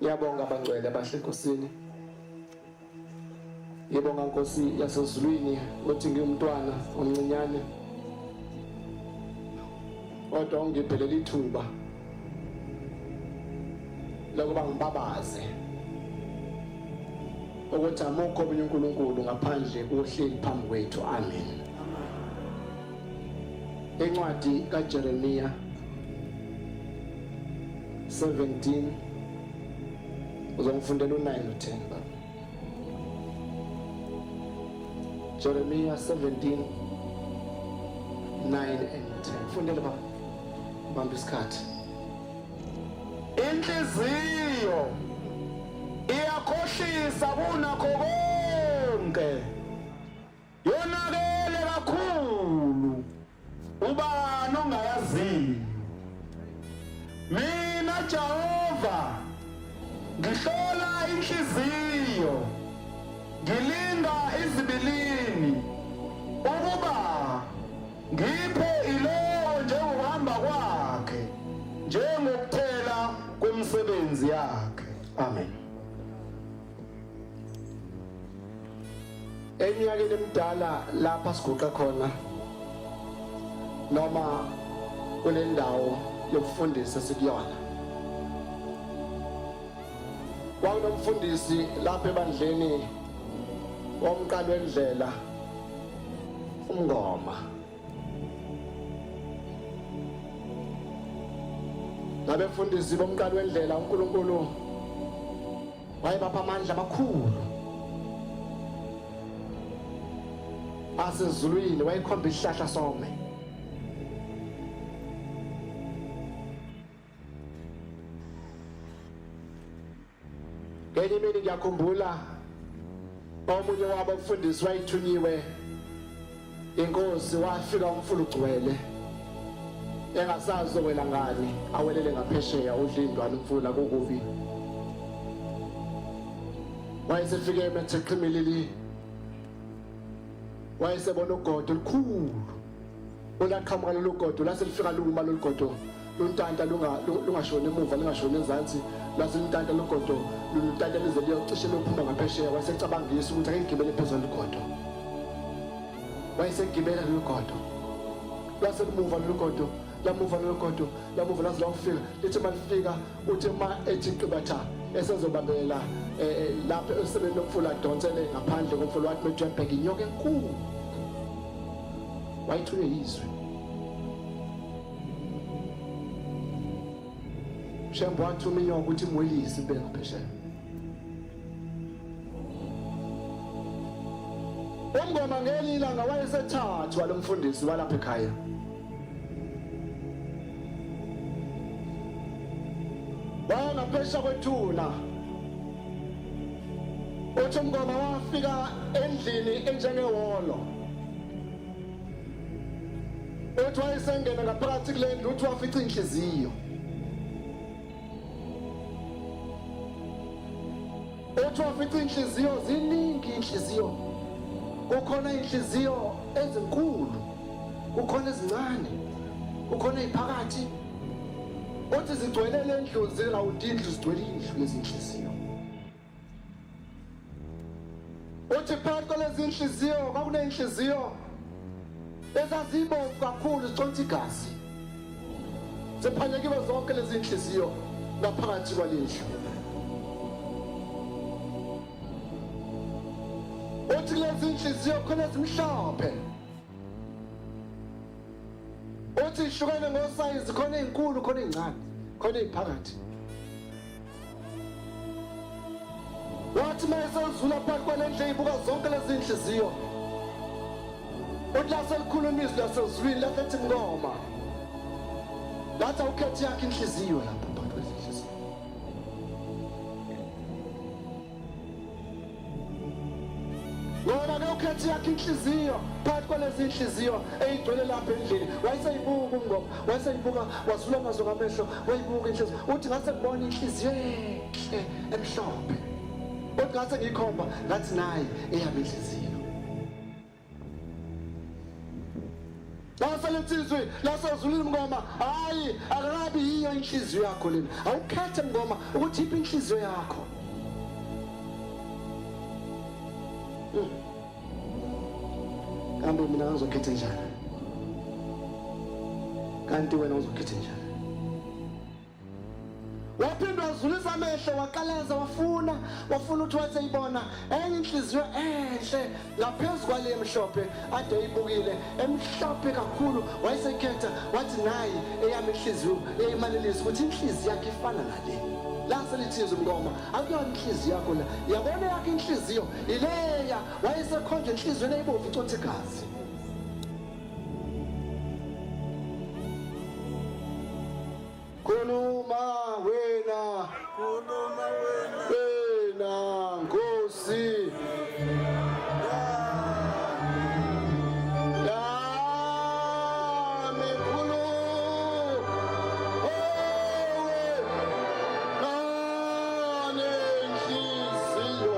Ngiyabonga abangcwele abahle eNkosini. Ngibonga Nkosi yasezulwini ukuthi ngiwumntwana omncinyane kodwa ungiphelele ithuba lokuba ngibabaze ukuthi amukho omunye uNkulunkulu ngaphandle kohleli phambi kwethu. Amen. Incwadi kaJeremiya 17 uzongifundela u9 no10 baba. Jeremiah 17 9 and 10. Fundela baba. Bamba isikhathi. Inhliziyo iyakhohlisa kunakho konke. Yonakele kakhulu. Ubani ongayaziyo? Mina Jehova ngihlola inhliziyo, ngilinga izibilini ukuba ngiphe ilowo njengokuhamba kwakhe, njengokuthela kwemisebenzi yakhe. Amen. Eminyakeni emidala lapha siguqe khona noma kule ndawo yokufundisa esikuyona kwakunomfundisi lapha ebandleni womqali wendlela umngoma Nabefundisi bomqali wendlela uNkulunkulu wayebapha amandla amakhulu asezulwini, wayekhomba isihlahla some. Ngenye imini ngiyakhumbula omunye wabo mfundisi wayethunyiwe inkosi, wafika umfula ugcwele engasazi owela ngani, awelele ngaphesheya udla indwana umfula kukubi. Wayesefike emethe qhimilili, wayesebona ugodo olukhulu olaqhamuka lolu godo, lase lifika luma lolu godo luntanta lungashoni emuva lungashoni ezansi, lase luntanta lugodo luntanta lize liyocishe luphuma ngaphesheya. Wayesecabangisa ukuthi ake ngigibele phezulu lugodo, wayesegibela lolu godo, lwase lumuva lolu godo, lamuva lolu godo, lamuva laze lawufika. Lithi malifika, uthi uma ethi qibatha esezobambelela lapho esebeni lomfula, adonsele ngaphandle komfula, wathi methi uyabheka inyoka enkulu wayithunywe yizwi. Shembe wathuma inyoka ukuthi imwelise ibe ngaphesheya. Umngoma ngelinye ilanga wayesethathwa lo mfundisi walapha ekhaya. Wayengaphesha kwethuna. Uthi umngoma wafika endlini enjengehholo. Uthi wayesengena ngaphakathi kule ndlu, uthi wafica inhliziyo. Uthi wafica inhliziyo ziningi, inhliziyo kukhona inhliziyo ezinkulu, kukhona ezincane, kukhona eziphakathi. Uthi zigcwele le ndlu, zirawundi indlu, zigcwele indlu lezi nhliziyo. Uthi phakathi kwalezi nhliziyo kwakuney'nhliziyo ezazibomvu kakhulu ziconsa igazi, ziphanyekiwe zonke lezi nhliziyo ngaphakathi kwalendlu. Uthi kulezi nhliziyo khona ezimhlophe, uthi ihlukene ngosayizi, khona ey'nkulu, khona ey'ncane, khona ey'phakathi. Wathi uma esezula phakathi kwale ndlu eyibuka zonke lezi nhliziyo, uthi laselikhuluma izwi lasezulwini lasethi mngoma, lathi awukhethe yakho inhliziyo lapho phakathi kwezinhliziyo. Ngoba ke ukhethe yakhe inhliziyo phakathi kwalezi inhliziyo eyigcwele lapha endlini. Wayeseyibuka umngoma, wayeseyibuka, wazula nazo ngamehlo, wayibuka inhliziyo. Uthi ngase ngibona inhliziyo enhle emhlophe. Uthi ngase ngiyikhomba ngathi nayi eyami inhliziyo. Lase Lithi izwi lasezulwini, mngoma, hayi, akakabi yiyo inhliziyo yakho lena. Awukhethe, mngoma, ukuthi iphi inhliziyo yakho. Kambe mina ngizokhetha njani? Kanti wena uzokhetha njani? Waphinde wazulisa amehlo, waqalaza, wafuna ukuthi waseyibona enye inhliziyo enhle ngaphezu kwale emhlophe ade eyibukile, emhlophe kakhulu. Wayesekhetha, wathi, "Nayi eyami inhliziyo." Eyimanelisa ukuthi inhliziyo yakhe ifana nale. Lase lithi mngoma, akuyona inhliziyo yakho la, yabona yakhe inhliziyo ileya. Wayesekhonjwa enhliziyweni eyibomvu icotha igazi. Khuluma wena. Khuluma wena. Wena Nkosi yami, khuluma owe nanenhliziyo.